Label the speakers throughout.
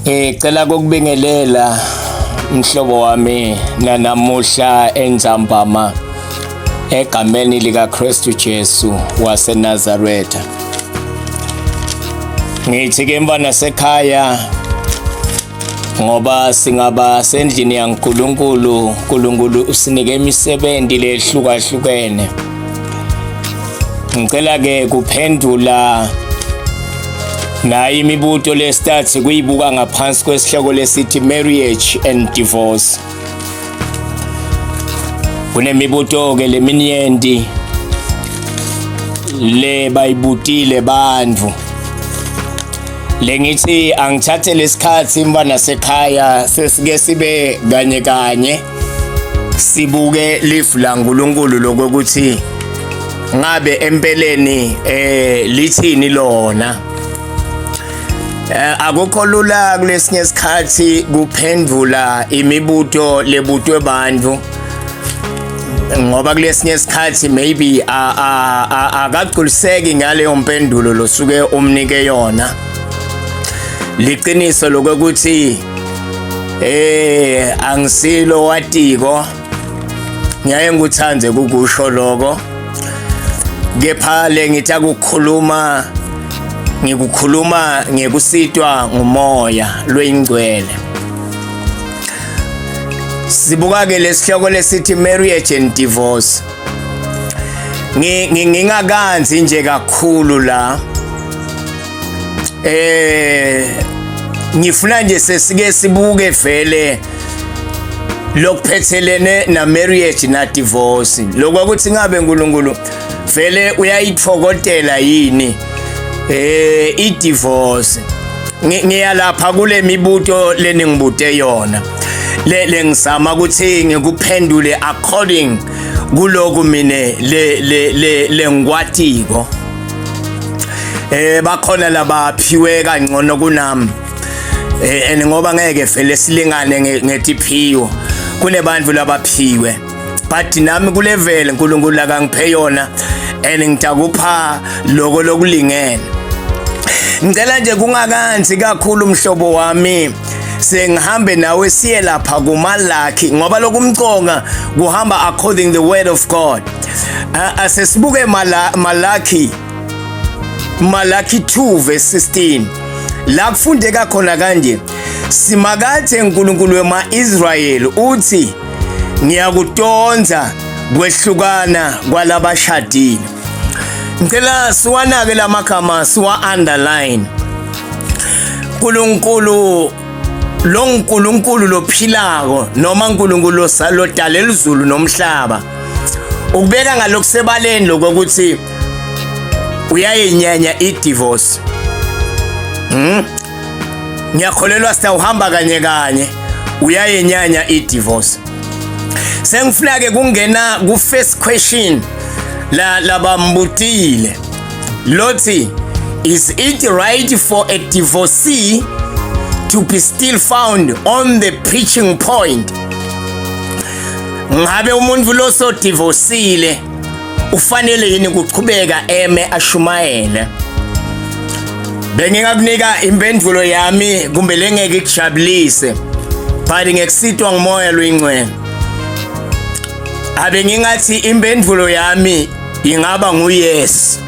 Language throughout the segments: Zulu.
Speaker 1: Ngicela ukubingelela mhlobo wami nanamuhla enzambama egameni likaKristu Jesu waseNazaretha. Ngithi ke mfana sekhaya ngoba singaba sendlini yaNkulunkulu, uNkulunkulu usinike imisebenzi lehlukahlukene. Ngicela ke kuphendula nayo imibuto lesithathu kuyibuka ngaphansi kwesihloko lesithi marriage and divorce. Kunemibuto ke leminyenti le bayibutile bantfu. Lengithi angithathe lesikhathi mfana sekhaya sesike sibe kanye kanye sibuke lifu laNkulunkulu lokuthi ngabe empeleni lithini lona. Akukho lula kulesinye isikhathi kuphendula imibuto lebutwe bantu ngoba kulesinye isikhathi maybe akagculiseki ngaleyo mpendulo losuke umnike yona. Liqiniso lokuthi angisilo watiko, ngiyaye ngikuthande kukusho lokho, kepha le ngithi akukhuluma ngikukhuluma ngekusitwa ngumoya lweyingcwele. Sibuka ke lesihloko lesithi marriage and divorce. Ngingakanzi nje kakhulu la, ngifuna nje sesike sibuke vele lokuphethelene na marriage na divorce, lokwakuthi ngabe uNkulunkulu vele uyayithokotela yini i-divorce. Ngiyalapha kule mibuto leningibute yona le lengizama ukuthi ngikuphendule according kuloku mine le le le lengikwatiko. Bakhona labaphiwe kangcono kunami, and ngoba ngeke vele silingane ngetiphiwo, kunebantu labaphiwe, but nami kulevel uNkulunkulu akangiphe yona and ngitakupha lokho lokulingene. Ngicela nje kungakanzi kakhulu mhlobo wami, sengihambe nawe siye lapha kuMalaki ngoba lokumconga kuhamba according the word of God. Asesibuke Malaki, Malaki 2 verse 16 la kufundeka khona kanje: Simakathe uNkulunkulu wema-Israyeli uthi, ngiyakutonza kwehlukana kwalabashadile. Ngicela siwanake lamagama, siwa underline. uNkulunkulu lo nkulunkulu lophilako noma uNkulunkulu lodala elizulu nomhlaba ukubeka ngalokusebaleni lokuthi uyayinyanya i-divorce. Ngiyakholelwa sitawuhamba kanye kanye, uyayinyanya i-divorce. Sengifuna ke kungena ku first question la labambutile lothi, is it right for a divorcee to be still found on the preaching point? Ngabe umuntu lo so divorcile ufanele yini kuchubeka eme ashumayele? Bengingakunika impendulo yami kumbe lengeke ikujabulise, but ngekusitwa ngumoya loyingcwele abe ngingathi impendulo yami ingaba nguyes,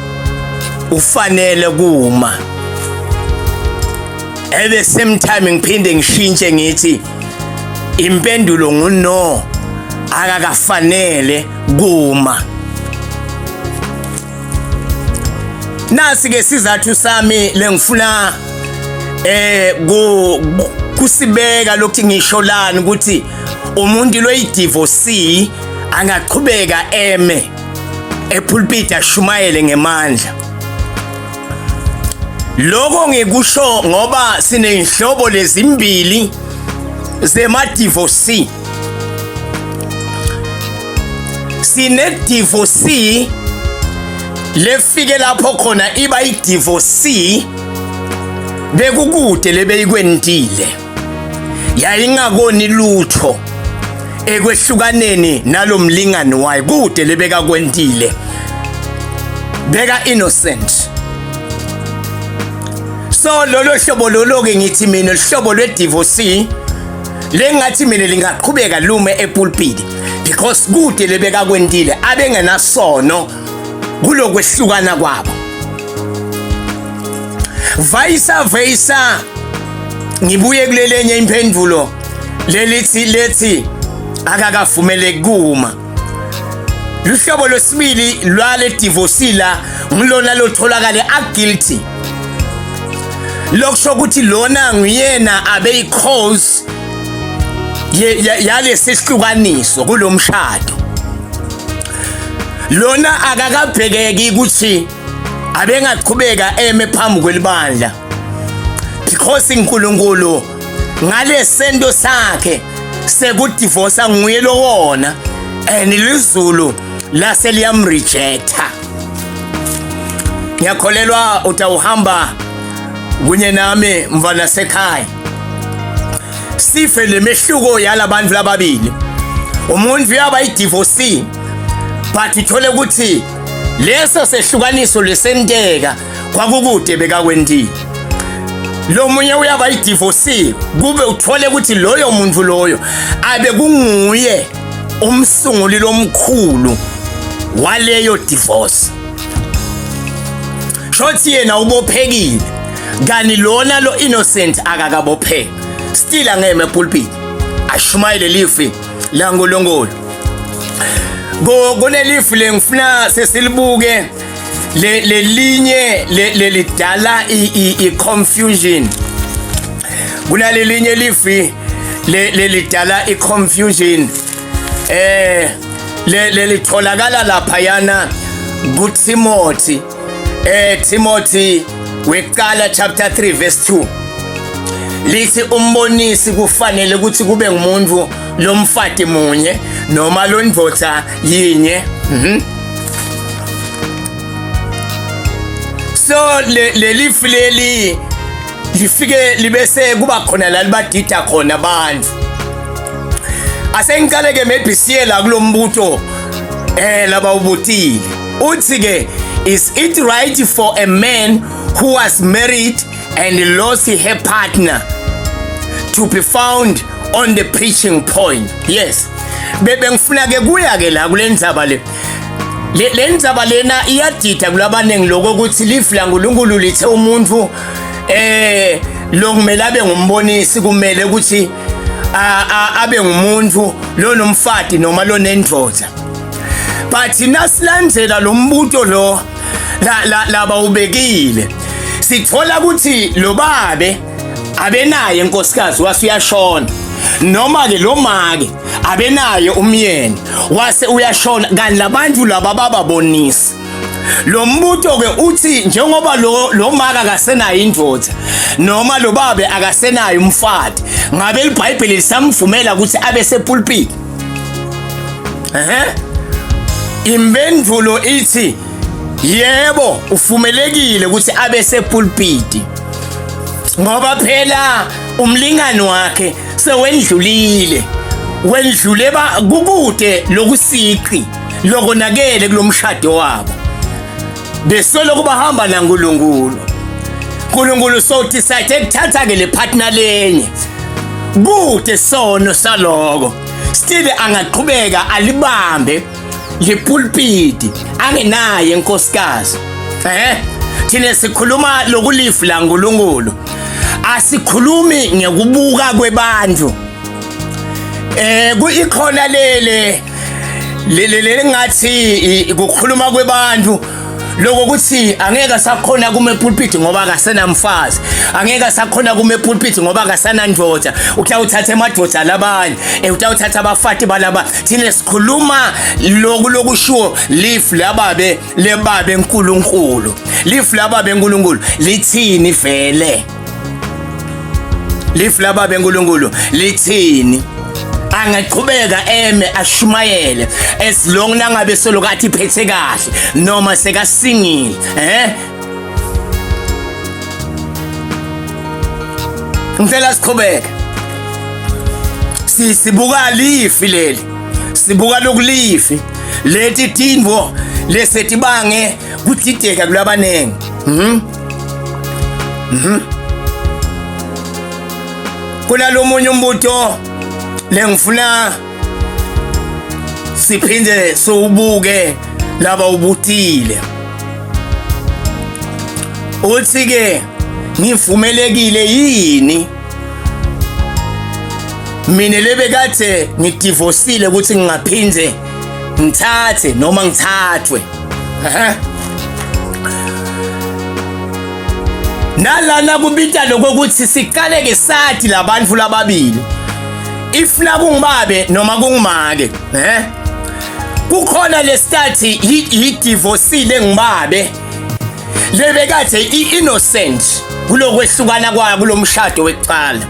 Speaker 1: ufanele kuma. At the same time ngiphinde ngishintshe ngithi impendulo nguno, akakafanele kuma. Nasi ke sizathu sami lengifuna ku kusibeka lokuthi ngisho lani ukuthi umuntu loyidivorcee angaqhubeka eme epulpit ashumayele ngemandla. Lokho ngikusho ngoba siney'nhlobo lezimbili zema-divorcee. Sine-divorcee lefike lapho khona iba i-divorcee bekukude lebeyikwentile, yayingakoni lutho ekwehlukaneni nalomlingani wayo, kude lebekakwentile, beka innocent. So lolo hlobo lolo ke ngithi mina uhlobo lwe divorcee lengathi mina lingaqhubeka lume epulpit because kude lebekakwentile abengenasono kulokwehlukana kwabo. Vice versa, ngibuye kulelenye impendulo lelithi lethi akakavumeleki kuma. Luhlobo lwesibili lwale divorce la ngilona lotholakale a guilty, lokusho ukuthi lona nguyena abe cause yalesihlukaniso kulomshado. Lona akakabhekeki ukuthi abengaqhubeka eme phambi kwelibandla because uNkulunkulu ngalesento sakhe sekudivosa nguye lowona and lizulu lase liyamrejecta. Ngiyakholelwa utawuhamba kunye nami mfana sekhaya sife lemehluko yalabantu lababili. Umuntu uyaba idivorcee but uthole ukuthi leso sehlukaniso lesenteka kwakukude bekakwentile. Lo munye uyaba idivorcee kube uthole ukuthi loyo muntu loyo abe kunguye umsunguli lomkhulu waleyo divorce. Shothi yena ubophekile, kani lona lo innocent akakabopheki, still angeme pulpit ashumayele lifi laNkulunkulu. Kunelifu lengifuna sesilibuke lelinye lelidala i-confusion. Kunalelinye lifi lelidala i-confusion lelitholakala lapha yana kuTimothy, Timothy weqala chapter 3 verse 2, lithi umbonisi kufanele ukuthi kube ngumuntu lomfati munye noma londvodza yinye. So leli leli lifike libese kuba khona la libadida khona abantu. Asengiqale ke maybe siye la kulombuto laba ubutile. Uthi ke, is it right for a man who was married and lost her partner to be found on the preaching point? Yes, bebe ngifuna ke kuya ke la kule ndzaba le. Le ndzaba lena iyadida kulabaningi, lokho ukuthi lifu laNkulunkulu lithe umuntu lo kumele abe ngumbonisi, kumele ukuthi abe ngumuntu lonomfati noma lonendoda. But nasilandzela lo mbuto lo laba ubekile, sithola ukuthi lo babe abenaye inkosikazi wase uyashona, noma ke lo make abenaye umyeni wase uyashona, kanti labantu laba bababonisa lo mbuto ke uthi njengoba lo maka akasenayo indoda noma lo babe akasenayo umfati, ngabe iBhayibheli lisamvumela ukuthi abe sepulpit? Ehe, impendulo ithi yebo, uvumelekile ukuthi abe sepulpiti ngoba phela umlingani wakhe sewendlulile, wendlule ba kukude lokusiqi lokonakele kulomshado wabo, besoloko bahamba naNkulunkulu. uNkulunkulu so decide ekuthatha ke le partner lenye kude sono saloko, still angaqhubeka alibambe lipulpiti angenaye inkosikazi. Thina sikhuluma lokulifu laNkulunkulu, asikhulumi ngekubuka kwebantu. Kuyikhona lele lele ngathi ukukhuluma kwebantu lokho ukuthi angeke asakhona kuma epulpit ngoba akasenamfazi, angeke asakhona kuma epulpit ngoba akasanandoda, utawuthatha emadoda labanye, utawuthatha abafati balaba. Thina sikhuluma lokhu lokushiwo lifu lababe lebabe enkulunkulu. Lifu lababe enkulunkulu lithini vele? Lifu lababe enkulunkulu lithini? Angaqhubeka eme ashumayele as long nangabe solokathi iphethe kahle noma sekasingile. Ngicela siqhubeke, sibuka lifi leli, sibuka lokulifi leti tindvo lesetibange kudideka kulabaningi. Kunalomunye umbuto lengifuna siphinde siwubuke laba ubutile. Uthi ke ngivumelekile yini mina lebekade ngidivosile ukuthi ngingaphinde ngithathe noma ngithathwe? Ehe, nalana kubita lokuthi siqale ke sathi labantu lababili, if la kungibabe noma kungimake, kukhona lesitathi yi-divorcile ngibabe lebekade i-innocent kulokwehlukana kwayo kulomshado wekuqala.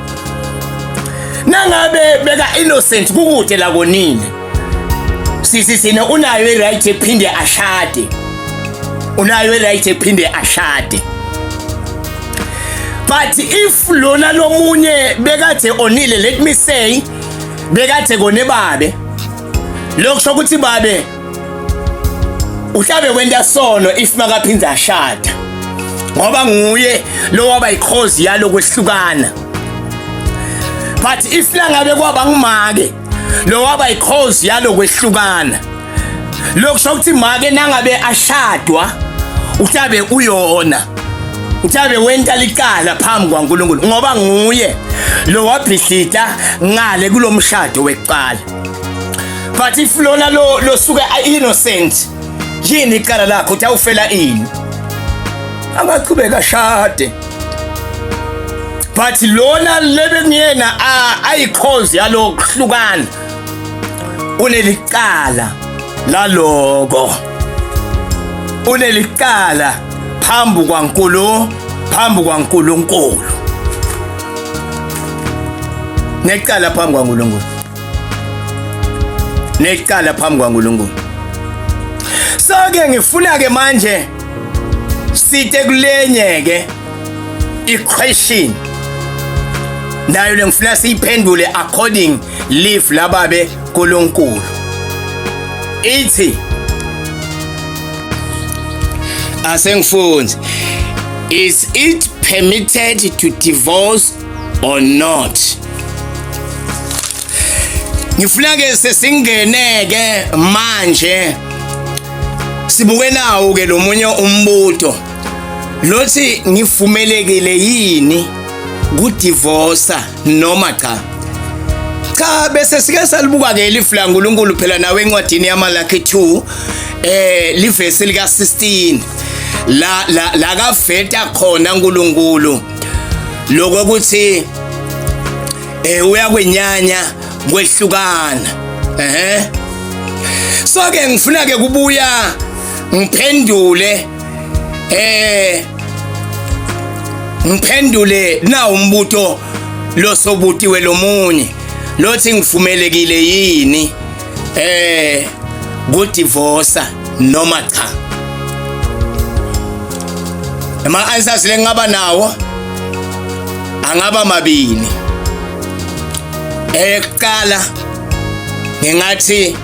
Speaker 1: Nangabe beka innocent kukude la konile, sisi sina unayo i-right ephinde ashade, unayo i-right ephinde ashade. But if lona lomunye bekade onile, let me say bekade kone babe, lokho ukuthi babe uhlabe kwenta sono if makaphinda ashada, ngoba nguye lo waba i-cause yalo kwehlukana. But if langabe kwaba ngumake lo waba i-cause yalo kwehlukana, lokho ukuthi make nangabe ashadwa utabe uyona, utabe wenta licala phambi kwaNkulunkulu, ngoba nguye lo wabhihlita ngale kulomshado wekuqala. But if lona lo losuke innocent, yini icala lakho? Uthi awufela ini? Angachubeka ashade. But lona lebe kuyena ayi-cause yalokuhlukana, unelicala laloko, unelicala phambi kwaNkulu, phambi kwaNkulunkulu, necala phambi kwaNkulunkulu, necala phambi kwaNkulunkulu. So ke ngifuna ke manje site kulenye ke i-question nayo lengifuna siyiphendule according live lababe uNkulunkulu. Ithi asengifunzi, is it permitted to divorce or not? Ngifuna ke sesingene ke manje sibuke nawo ke lomunye umbuto lothi ngivumelekile yini kudivorce noma cha. Cha, bese sike salibuka ke lifu laNkulunkulu phela nawe encwadini yaMalaki 2, livesi lika 16, la la la kaveta khona uNkulunkulu lokho ukuthi uyakwenyanya kwehlukana. Ehe, so ke ngifuna ke kubuya ngiphendule na umbuto losobutiwe lomunye lothi ngivumelekile yini kudivorce noma cha. Ama answers lengaba nawo angaba mabili. Ekuqala ngingathi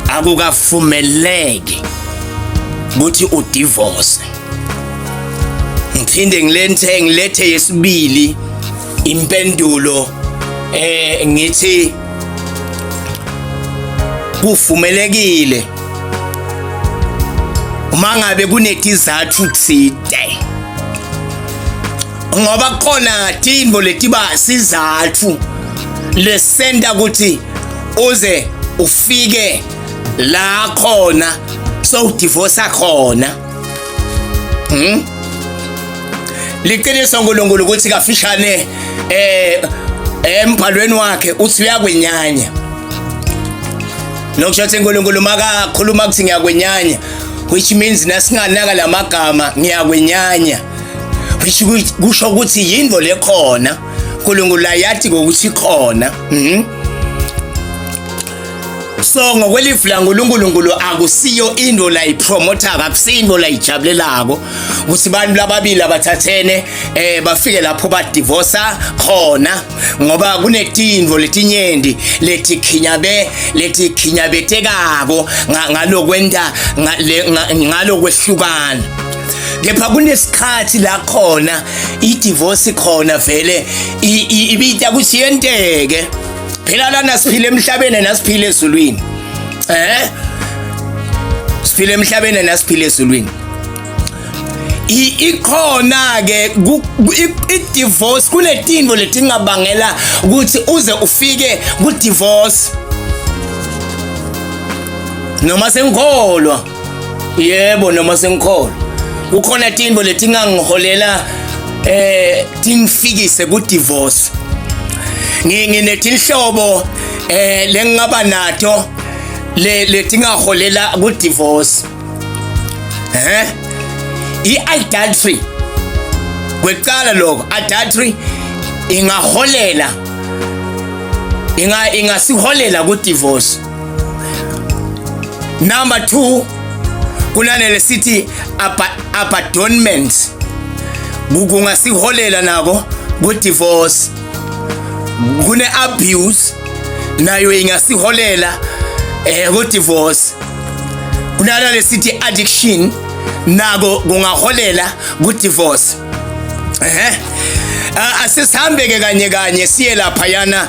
Speaker 1: akukavumeleki ukuthi udivorce. Ngiphinde ngilethe yesibili impendulo, ngithi kuvumelekile uma ngabe kunetizathu tsite, ngoba khona tintfo letiba sizathu lesenta ukuthi uze ufike la khona sowudivorce khona. Liqiniso uNkulunkulu ukuthi kafishane embhalweni wakhe uthi uyakwenyanya. Nokusho ukuthi uNkulunkulu makakhuluma ukuthi ngiyakwenyanya, which means nasinganaka lamagama ngiyakwenyanya, which kusho ukuthi yinto lekhona uNkulunkulu ayathi ngokuthi khona. So ngokwelifu laNkulunkulu akusiyo into la ipromota, akusiyo into la ijabulelako ukuthi abantu lababili abathathene bafike lapho ba divorce khona, ngoba kunetinto letinyenti letikhinyabe letikhinyabetekako ngalokwenta ngalokwehlukana. Kepha kunesikhathi la khona i-divorce khona vele ibita ukuthi yenteke. Phela lana siphila emhlabeni, nasiphila ezulwini. Siphila emhlabeni, nasiphila ezulwini. Ikhona ke i-divorce, kunetinto letingabangela ukuthi uze ufike ku-divorce noma sengikholwa. Yebo, noma sengikholwa, kukhona tinto letingangiholela tingifikise ku-divorce. Nginetinhlobo lengingaba nato le letingaholela ku-divorce. I-adultery kwecala lokho, adultery ingaholela, ingasiholela ku-divorce. Number 2, kunanele sithi abandonment, kungasiholela nako ku-divorce. Kune abuse, nayo ingasiholela ku-divorce. Kunala lesithi addiction, nako kungaholela ku-divorce. Asesihambe ke kanye kanye siye lapha yana.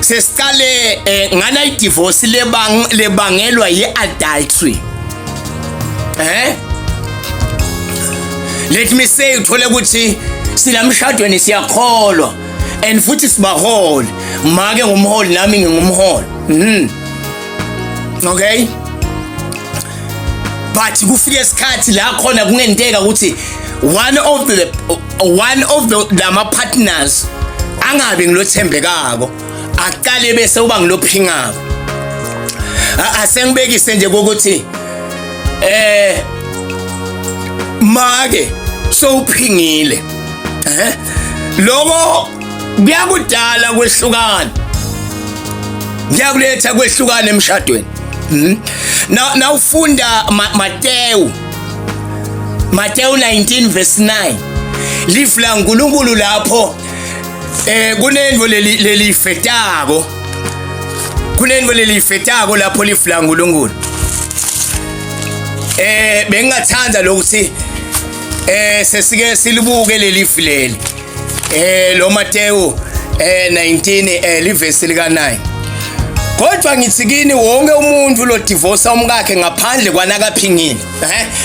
Speaker 1: Sesiqale ngana i-divorce lebangelwa yi-adultery. Let me say, uthole ukuthi silamshadweni, siyakholwa and futhi sibaholi, make ngumholi, nami ngingumholi. Okay, but kufike isikhathi la khona kungenteka ukuthi one of the lama partners angabi ngilothembekako, aqale bese uba ngilophingako. Asengibekise nje ukuthi make sowuphingile, lokho kuyakudala kwehlukana, kuyakuletha kwehlukana emshadweni. Na nawufunda Mateyu 19 verse 9, lifu la uNkulunkulu lapho kunento leli lelifetako, kunento lelifetako lapho lifu la uNkulunkulu. Bengingathanda lokuthi sesike silibuke leli leli lo Mateyu 19 livesi lika 9: "Kodwa ngithi kini, wonke umuntu lodivosa umkakhe ngaphandle kwanakaphingile."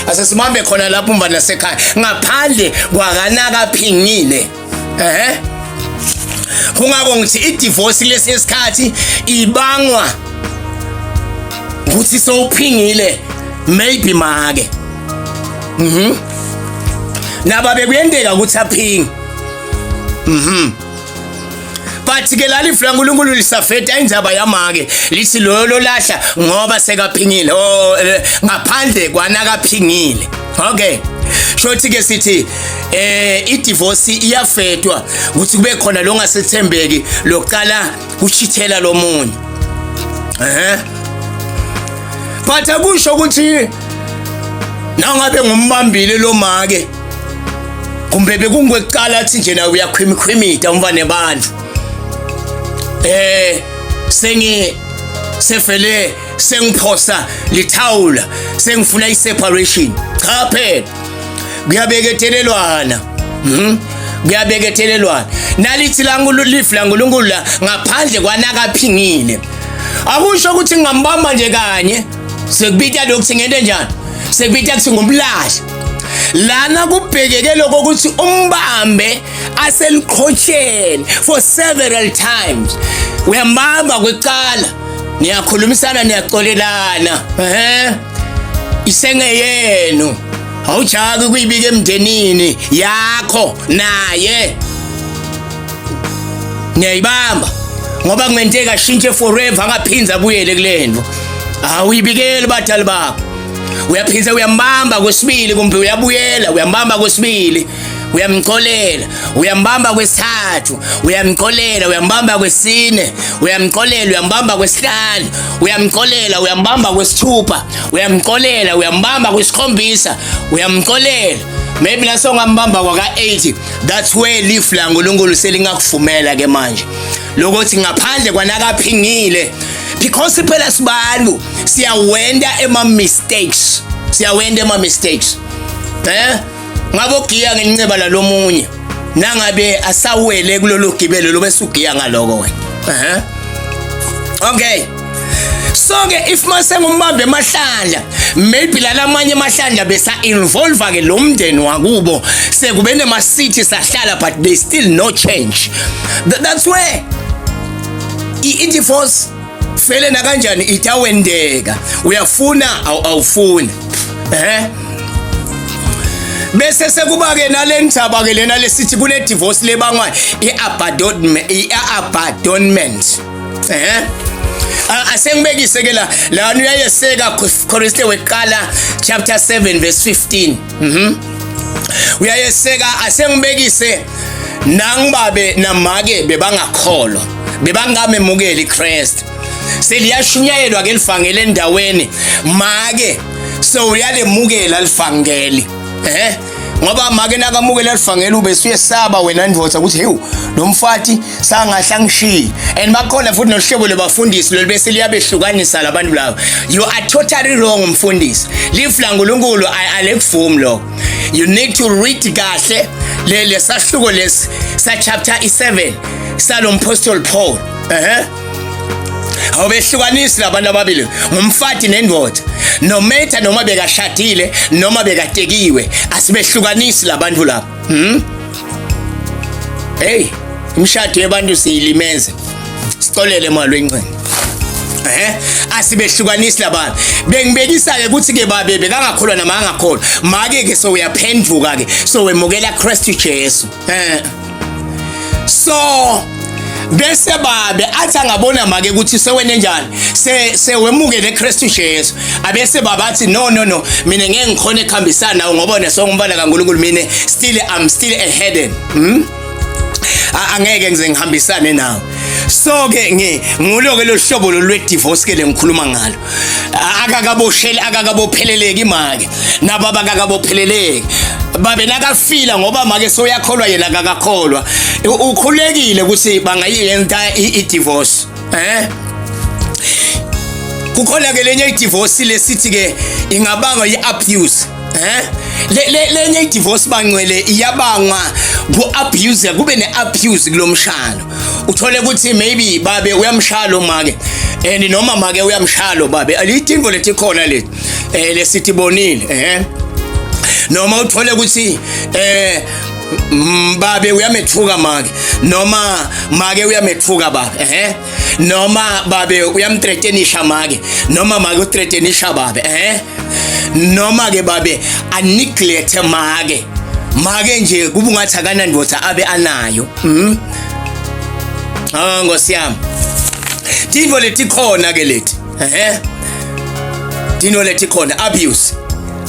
Speaker 1: Asesibambe khona lapho, umva nasekhaya, ngaphandle kwakanakaphingile. Kungako ngithi i-divorce lesi isikhathi ibangwa ukuthi sowuphingile maybe make. Naba bekuyenteka ukuthi aphinge. But ke lalifu laNkulunkulu lisafeta indzaba yamake, lithi loyo lolahla ngoba sekaphingile, oh, ngaphandle kwanakaphingile. Okay, shothi ke sithi i-divorce iyafetwa ukuthi kube khona lo ngasethembeki, loqala kuchithela lomunye. But akusho ukuthi nangabe ngumbambile lo make kumbe bekungokuqala athi nje nawe uyakhwimikhwimida umva nebantu, sengi sefele sengiphosa lithawula, sengifuna i-separation. Cha phela, kuyabeketelelwana. Kuyabeketelelwana. Nalithi la lifu laNkulunkulu la ngaphandle kwanakaphingile, akusho ukuthi ngingambamba nje kanye sekubita lokhu ngente njani, sekubita kuthi ngumlahla. Lana kubhekeke lokho ukuthi umbambe aseliqhotsheni for several times. Uyambamba kwecala, niyakhulumisana, niyaxolelana, isengeyenu, awujaki kuyibika emndenini yakho naye, niyayibamba ngoba kungenteka ashintshe forever, angaphinzi abuyele kulento. Awuyibikeli badali bakho. Uyaphinza uyambamba kwesibili, kumbe uyabuyela, uyambamba kwesibili, uyamxolela, uyambamba kwesithathu, uyamxolela, uyambamba kwesine, uyamxolela, uyambamba kwesihlanu, uyamxolela, uyambamba kwesithupha, uyamxolela, uyambamba kwesikhombisa, uyamxolela. Maybe naso ngambamba kwaka-8, that's where lifu laNkulunkulu selingakuvumela ke manje lokuthi ngaphandle kwanakaphingile, because phela sibantu, siyawenda ema mistakes, siyawenda ema mistakes. Ngabe ugiya ngenceba lalomunye nangabe asawele kulolu gibelo lobe sugiya ngaloko wena. Eh. Okay. So ke if mase ngumbambe emahlandla, maybe lalamanye emahlandla besa involve ke lo mndeni wakubo, sekube nema city sahlala, but they still no change. That's where i-divorce fele nakanjani itawendeka, uyafuna awufuni. Bese sekuba ke nalenzaba ke lena lesithi kule divorce lebangwa i-abandonment, i-abandonment. Asengibekise ke la lana, uyayeseka Korinte weqala chapter 7 verse 15. Uyayeseka. Asengibekise, nangibabe namake bebangakholwa, bebangamemukeli Christ, seliyashunyayelwa ke livangeli endaweni, make so uyalemukela livangeli, ngoba make nakamukela livangeli ube suyesaba wena ndvodza ukuthi hey, lo mfati sangahle angishiye. And bakhona futhi nohlobo lwabafundisi lolu bese liyabehlukanisa labantu laba. You are totally wrong, mfundisi. Lifu laNkulunkulu alekuvumi lokho. You need to read kahle le lesahluko lesi sa chapter 7 salompostoli Paul. Awubehlukanisi labantu ababili, ngumfati nendoda, no matter noma bekashadile noma bekatekiwe, asibehlukanisi labantu laba. Hey, imishado yabantu siyilimeze, sicolele malo incene. Asibehlukanisi labantu. Bengibekisa ke ukuthi ke babe bekangakholwa nama angakholwa, make ke so uyaphenduka ke, so wemukela Christ Jesu. So bese babe athi angabona make ukuthi sewene njani, se sewemukele Kristu Jesu, abese baba athi, "No, no, no, mina ngeke ngikhone ekuhambisana nawe ngoba nesongumfana kaNkulunkulu, mina still I'm still a heathen. Angeke ngize ngihambisane nawe." So ke ngulo ke lo hlobo lo lwe divorce ke lengikhuluma ngalo. Akakabosheli, akakabopheleleki make, nababa akakabopheleleki babe nakafila, ngoba make soyakholwa, yena akakakholwa. Ukhulekile ukuthi bangayenza i-divorce. Kukhona ke lenye i-divorce lesithi ke ingabangwa i-abuse. Le lenye i-divorce, bangcwele, iyabangwa ku-abuse, kube ne-abuse kulomshado. Uthole ukuthi maybe babe uyamshaya lo make and noma make uyamshaya lo babe. Alithi lethi khona leti lesithi bonile. Noma uthole ukuthi babe uyamethuka make, noma make uyamethuka babe, noma babe uyamthreatenisha make, noma make uthreatenisha babe, noma ke babe aneglect make, make nje kuba ungathi akanandoda abe anayo. Ah, Nkosi yami, tintfo letikhona ke leti, tintfo letikhona, abuse,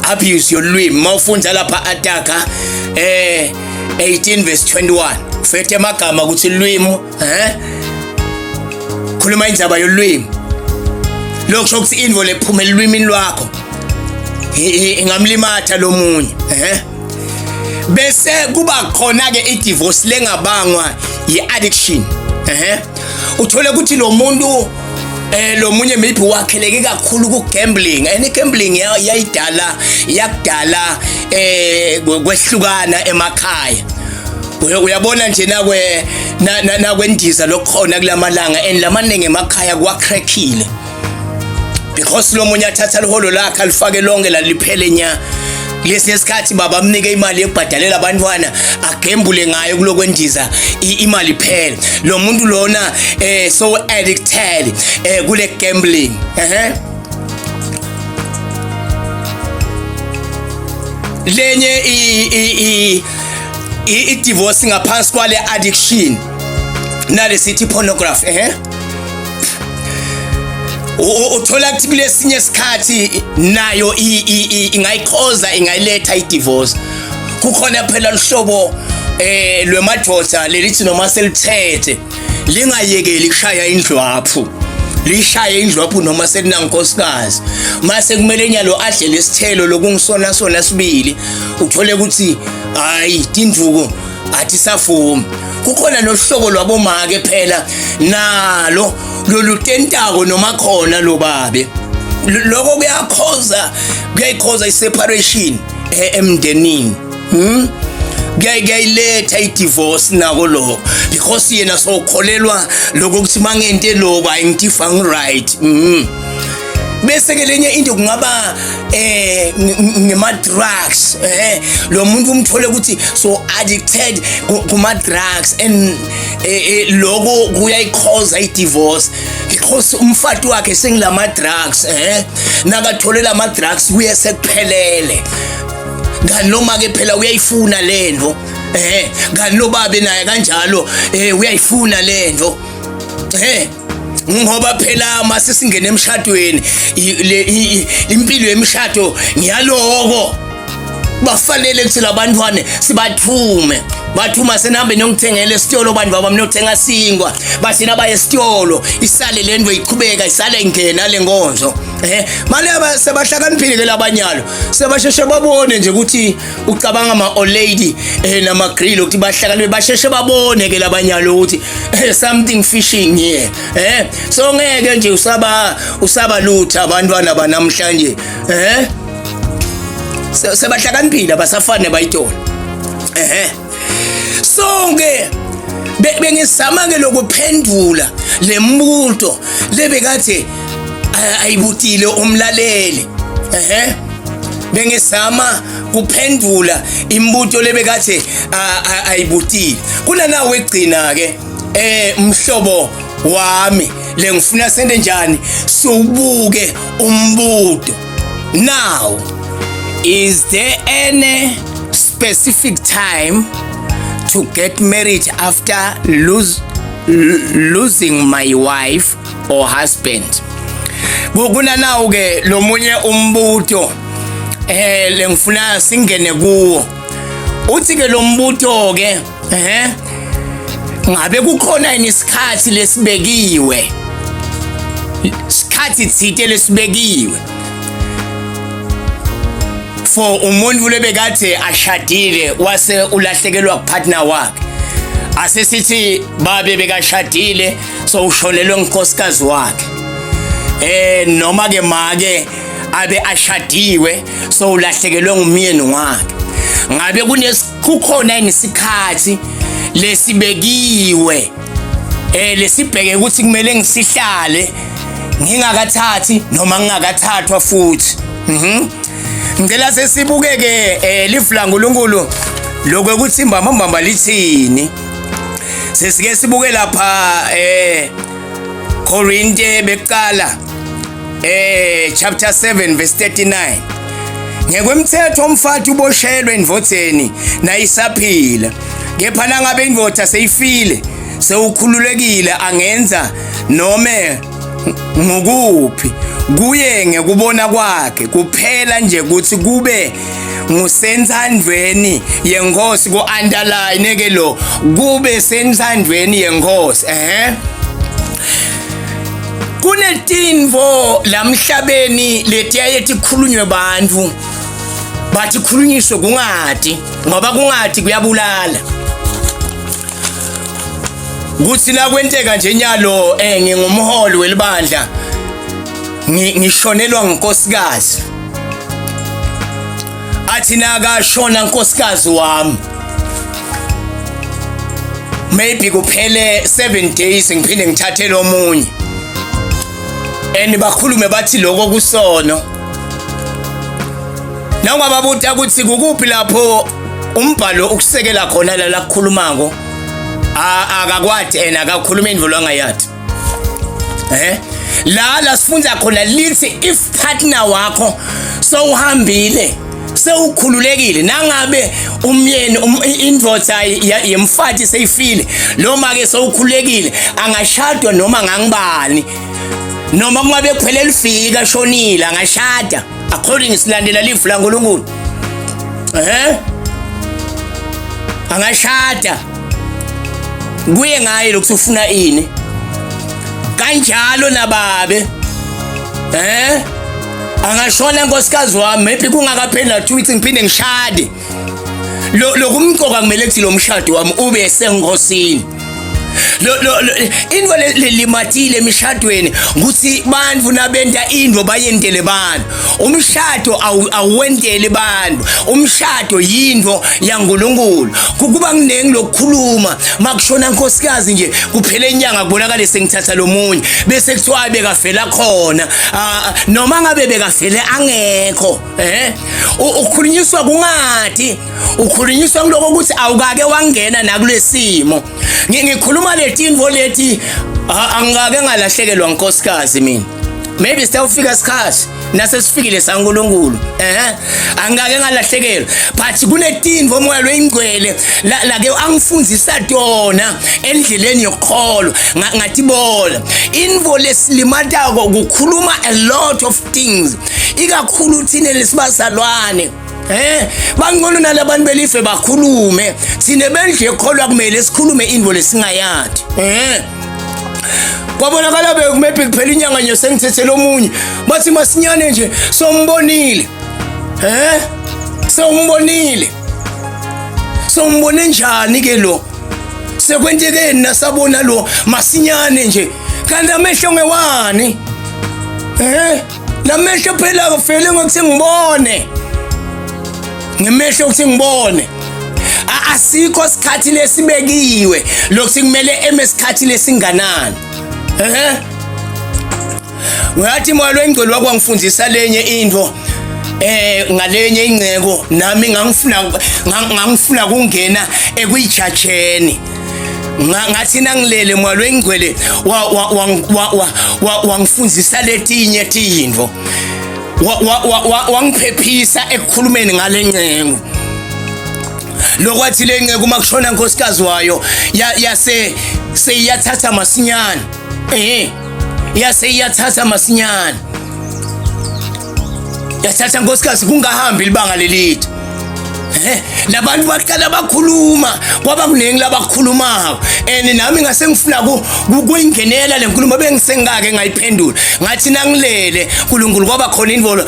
Speaker 1: abuse yolwimi. Mawufunda lapha Ataka 18 verse 21, ufethe amagama ukuthi lwimi, khuluma indzaba yolwimi. Lokho kusho ukuthi intfo lephuma elwimini lwakho ingamlimatha lo munye. Bese kuba khona ke i-divorce lengabangwa yi-addiction. Uthole ukuthi lo muntu lo munye maybe wakheleke kakhulu ku gambling, and gambling yayidala, yakudala kwehlukana emakhaya. Uyabona nje nakwe nakwendiza lokukhona kulamalanga and lamaningi emakhaya kwacrackile because lo munye athatha liholo lakhe alifake lonke laliphele nya. Lesinye isikhathi baba amnike imali yokubhadalela abantwana, agembule ngayo kulokwendiza, imali iphele. Lo muntu lona so addicted kule gambling. Lenye i divorce ngaphansi kwale addiction nalesithi pornography. Uthola ukuthi kulesinye isikhathi nayo ingayikhoza, ingayiletha i-divorce. Kukhona phela luhlobo lwemadoda lelithi noma selithethe lingayekeli kushaya indlwaphu, lishaye indlwaphu noma selinankosikazi. Mase kumele nyalo adle lesithelo lokungisona sona sibili, uthole ukuthi hayi, tindvuko athi safuma. Kukhona nohlobo lwabomake phela nalo lolutentako noma khona lo babe. Lokho kuyakhoza, kuyayikhoza i-separation emndenini. Kuyayiletha i-divorce nako lokho, because yena sowukholelwa lokho ukuthi mangente lokho ayingitiva ngi-right. Bese ke lenye into kungaba ngema drugs. Lo muntu umthole ukuthi so addicted kuma drugs, and lokho kuyayikhoza i-divorce, because umfati wakhe sengilama drugs. Nakathole lama drugs kuye sekuphelele. Kanti noma ke phela uyayifuna lento, kanti lo babe naye kanjalo, uyayifuna lento, ngoba phela mase singena emshadweni, impilo yemshado ngiyaloko bafanele kuthi labantwana sibathume, bathuma senihambe niyongithengela esitolo, bantu baba niyothenga sinkwa, bathina baye esitolo, isale lento iqhubeka, isale ingena le nkonzo. Manje sebahlakaniphile ke labanyalo, sebasheshe babone nje ukuthi ucabanga ama old lady nama grill, ukuthi bahlakaniphe, basheshe babone ke labanyalo ukuthi something fishing here. So ngeke nje usaba lutha abantwana banamhlanje. Sebahlakaniphile, abasafani bayitolo. So ke bengisama ke lokuphendula lembuto lebekathe ayibutile umlaleli. Bengisama kuphendula imbuto lebekathe ayibutile. Kunanawe egcina ke, mhlobo wami, lengifuna sente njani, siubuke umbuto. Now, is there any specific time to get married after losing my wife or husband? Kunanawo ke lomunye umbuto lengifuna singene kuwo. Uthi ke lo mbuto ke, ngabe kukhona yini isikhathi lesibekiwe, isikhathi thite lesibekiwe for umuntu lebekade ashadile wase ulahlekelwa kupartner wakhe? Asesithi babe bekashadile, so ushonelwe nkosikazi wakhe, noma ke make abe ashadiwe, so ulahlekelwe ngumyeni wakhe. Ngabe kukhona yini isikhathi lesibekiwe lesibheke ukuthi kumele ngisihlale ngingakathathi noma ngingakathathwa futhi? Ngicela sesibukeke lifu laNkulunkulu lokho ukuthi imbamba mbamba lithini. Sesike sibuke lapha Korinte beqala chapter 7 verse 39: "Ngekwemthetho umfati uboshelwe endvodzeni nayisaphila, kepha nangabe indvodza seyifile, sewukhululekile, angenza nome ngukuphi kuye ngekubona kwakhe, kuphela nje ukuthi kube ngusenthandweni yenkosi." Ku underline ke lo, kube senthandweni yenkosi. Kunetinvo lamhlabeni letiyaye tikhulunywe bantfu, bathi khulunyiswe kungati, ngoba kungati kuyabulala. Kuthi la kwenteka nje nyalo, ngingumholi welibandla, ngishonelwa nkosikazi, athi nakashona nkosikazi wami, maybe kuphele 7 days ngiphinde ngithathe lo munye, and bakhulume bathi lokho kusono. Nawungababuta ukuthi kukuphi lapho umbhalo ukusekela khona la lakukhulumako, akakwadi and akakhuluma indvulo angayathi. La sifunda khona lithi if partner wakho sowuhambile, sewukhululekile. Nangabe umyeni, indvodza yemfati seyifile, lo make sewukhululekile, angashadwa noma ngangibani, noma kungabe kuphele lifika shonile, angashada according silandela lifu laNkulunkulu. Angashada, kuye ngaye lokuthi ufuna ini. Kanjalo nababe, angashona nkosikazi wami, maybe kungakapheli na 2 weeks ngiphinde ngishade. Lo lokumcoka kumele kuthi lo mshado wami ube senkosini. Lo lo into lelimatile emishadweni ukuthi bantu nabenta into bayentele bantu. Umshado awuwenteli bantu. Umshado yinto yaNkulunkulu. Kukuba kunengi lokukhuluma makushona nkosikazi nje kuphela inyanga kubonakale sengithatha lomunye bese kuthiwa bekafela khona. Noma ngabe bekafele angekho. Eh ukhulunyiswa kungathi ukhulunyiswa kuloko ukuthi awukake wangena nakulesimo. Ngikhuluma letinvo leti angikake ngalahlekelwa nkosikazi mina. Maybe sitawufika isikhathi nase sifikile saNkulunkulu. Angikake ngalahlekelwa but kunetinvo moya loyingcwele la ke angifundisa tona endleleni yokukholwa ngatibona. Invo lesilimatako kukhuluma a lot of things ikakhulu thina lesibazalwane. Bangcono nalabantu belife bakhulume thina bendlu yekholwa kumele sikhulume into lesingayathi. Kwabonakala bekumephi kuphela inyanga nje sengithethele omunye bathi masinyane nje sombonile. Sewumbonile. Sewumbone njani ke lo? Sekwentekeni nasabona lo masinyane nje kanti amehlo ngewani? Lamehlo phela akufele ngokuthi ngibone. Ngemehlo ukuthi ngibone. Asikho isikhathi lesibekiwe lokuthi kumele eme isikhathi lesinganani. Ngathi moya lwengcwele wakwangifundisa lenye into ngalenye ingceko nami ngangifuna kungena ekuyijajeni. Ngathi nangilele moya lwengcwele wangifundisa letinye tintfo. Wangiphephisa ekukhulumeni ngale ncengo. Lokwathi le nceko uma kushona nkosikazi wayo yase seyiyathatha masinyane. Yase iyathatha masinyane. Yathatha nkosikazi kungahambi libanga lelide. Labantu baqala bakhuluma kwaba kuningi labakhulumayo and nami ngase ngifuna kuyingenela le nkulumo bengisengake ngayiphendula. Ngathi nangilele uNkulunkulu kwaba khona into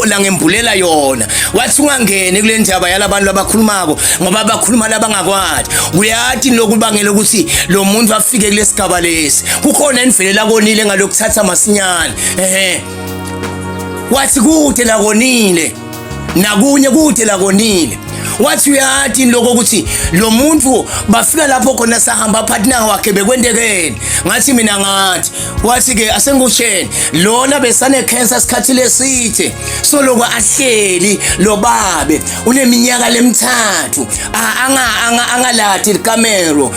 Speaker 1: langembulela yona. Wathi ungangeni kule ndaba yalabantu abakhulumako ngoba bakhuluma labangakwati. Uyathi lokubangela ukuthi lo muntu afike kulesigaba lesi. Kukhona enivele lakonile ngalokuthatha masinyane. Wathi kude lakonile. Nakunye kude lakonile. Wathi uyathi lokho ukuthi lo muntu bafika lapho khona sahamba partner wakhe bekwentekeni. Ngathi mina ngathi wathi ke asengutsheni lona besane cancer isikhathi lesithe soloko ahleli lo babe uneminyaka lemithathu angalathi likamero.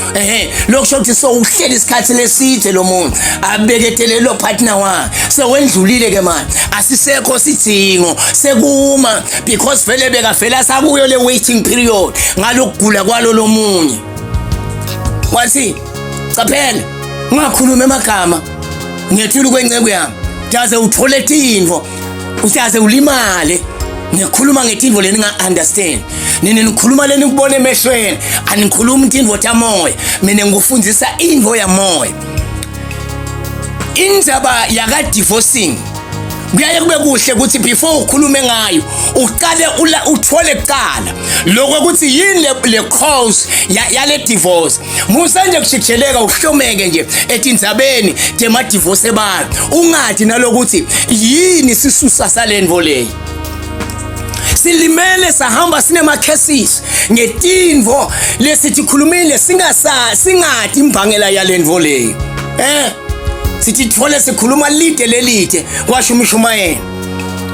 Speaker 1: Lokusho ukuthi sowuhleli isikhathi lesithe lo muntu abeketele lo partner wakhe sewendlulile ke manje asisekho sidingo sekuma because vele bekavela sakuyo le waiting period ngalokugula kwalo lomunye. Wathi caphela ungakhulumi emagama ngethula kwenceko yami jaze uthole tintfo usaze ulimale ngikhuluma ngetintfo leni nga-understand nini nikhuluma leni kubona emehlweni anikhulumi tintfo tamoya mina ngikufundisa intfo yamoya. Indaba yaka-divorcing kuyaye kube kuhle ukuthi before ukhulume ngayo uqale uthole kuqala lokho ukuthi yini le cause yale divorce. Musa nje kushiksheleka uhlomeke nje etindzabeni tema divorce abantu ungathi nalokuthi yini sisusa salento leyo. Silimele sahamba sinema cases ngetinvo lesithi khulumile singati imbangela yalento leyo. Sithi thole sikhuluma lide lelide kwasho umshumayeli.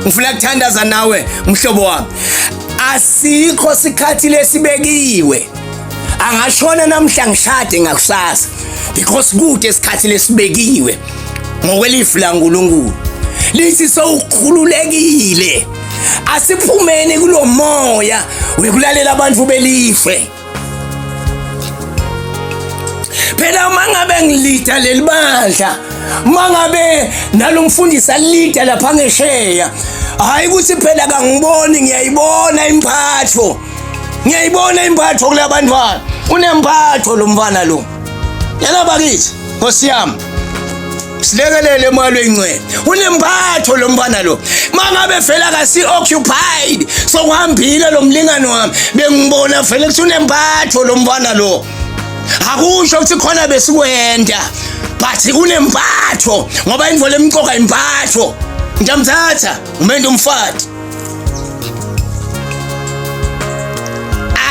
Speaker 1: Ngifuna ukuthandaza nawe mhlobo wami. Asikho sikhathi lesibekiwe. Angashona namhla ngishade ngakusasa because kude isikhathi lesibekiwe ngokwelifu laNkulunkulu. Lithi sowukhululekile. Asiphumeni kulomoya wekulalela abantu belife. Phela uma ngabe ngilida leli bandla, uma ngabe nalomfundisi alida lapha ngesheya, hayi ukuthi phela kangiboni, ngiyayibona impatho. Ngiyayibona impatho kulabantwana. Unempatho lo mfana lo. Yala bakithi, Nkosi yami. Silekelele moya lwengcwele. Unempatho lo mfana lo. Mangabe vela kasi occupied, sokuhambile lo mlingani wami. Bengibona vele ukuthi unempatho lo mfana lo. Akusho ukuthi khona besikwenda, but kunempatho, ngoba indvo lemcoka impatho. Ngiyamthatha umente umfati.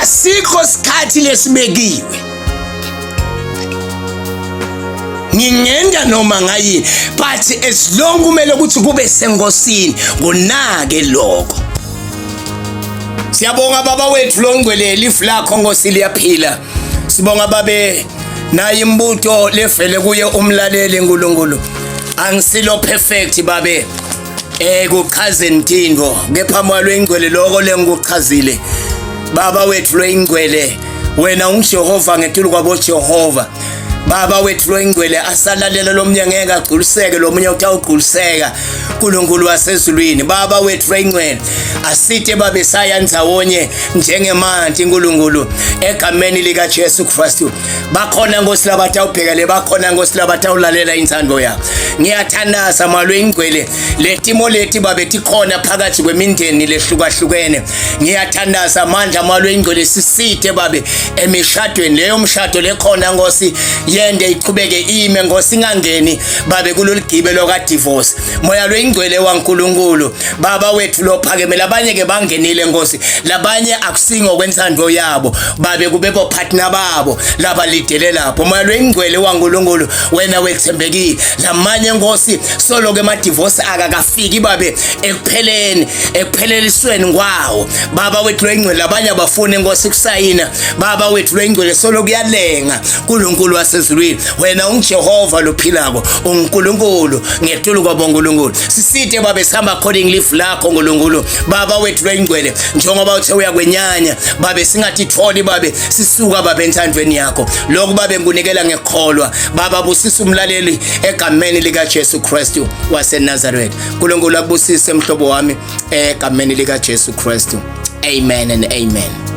Speaker 1: Asikho sikhathi lesibekiwe, ngingenda noma ngayini, but as long kumele ukuthi kube senkosini, kunake lokho. Siyabonga baba wethu longcwele, lifu lakho Nkosi liyaphila. Sibonga babe, naye imbuto levele kuye umlaleli. Nkulunkulu, angisilo perfect babe ekuchazeni tintfo, kepha Moya loyingcwele loko lengikuchazile, baba wethu loyingcwele, wena unguJehova ngetulu kwabo Jehova. Baba wethu loyingcwele, asalalela lomunye ngeke agculiseke, lomunye utawugculiseka. Nkulunkulu wasezulwini, baba wethu loyingcwele, asite babe saya ndzawonye njengemanti. Nkulunkulu, egameni lika Jesu Kristu, bakhona Nkosi labatawubhekele, bakhona Nkosi labatawulalela inthando yakho. Ngiyathandaza malo ingcwele, letimo leti babe tikhona phakathi kwemindeni lehlukahlukene. Ngiyathandaza amandla malo ingcwele, sisite babe emishadweni leyo mshado lekhona Nkosi, yende ichubeke ime Nkosi, ingangeni babe kulolu gibe loka divorce. Moya loyingcwele waNkulunkulu, baba wethu lophakeme, labanye ke bangenile Nkosi, labanye akusingo kwenthando yabo babe, kube bo partner babo labalidele lapho. Moya loyingcwele waNkulunkulu, wena wethembekile. Lamanye Nkosi solo ke ma divorce akakafiki babe ekupheleni, ekuphelelisweni kwawo. Baba wethu loyingcwele, labanye abafuni Nkosi kusayina. Baba wethu loyingcwele, solo kuyalenga. Nkulunkulu wasezulwini, wena unguJehova lophilako, unguNkulunkulu ngetulu kwabo Nkulunkulu. Sisite babe sihamba according life lakho Nkulunkulu. Baba wethu loyingcwele, njengoba uthe uyakwenyanya babe singathitholi babe sisuka babe enthandweni yakho, lokhu babe ngikunikela ngekholwa. Baba, busisa umlaleli egameni lika Jesu Kristu waseNazaretha. Nkulunkulu akubusise mhlobo wami egameni lika Jesu Kristu. Amen and amen.